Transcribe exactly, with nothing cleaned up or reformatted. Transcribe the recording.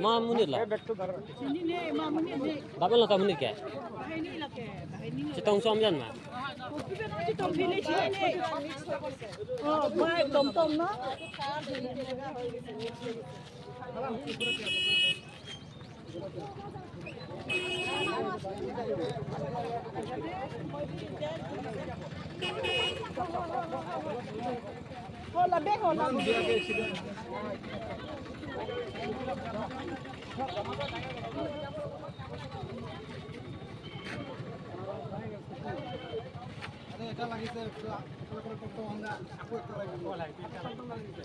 Ma monit lo. Bapen lo ta monit ke? Chetong chom jan ma. Oh, bai tom tom no. Hola, be hola. আরে, এটা লাগিছে, পুৰা, পুৰা, পুৰা, পুৰা, পুৰা, পুৰা, আকৌ একটা লাগিছে।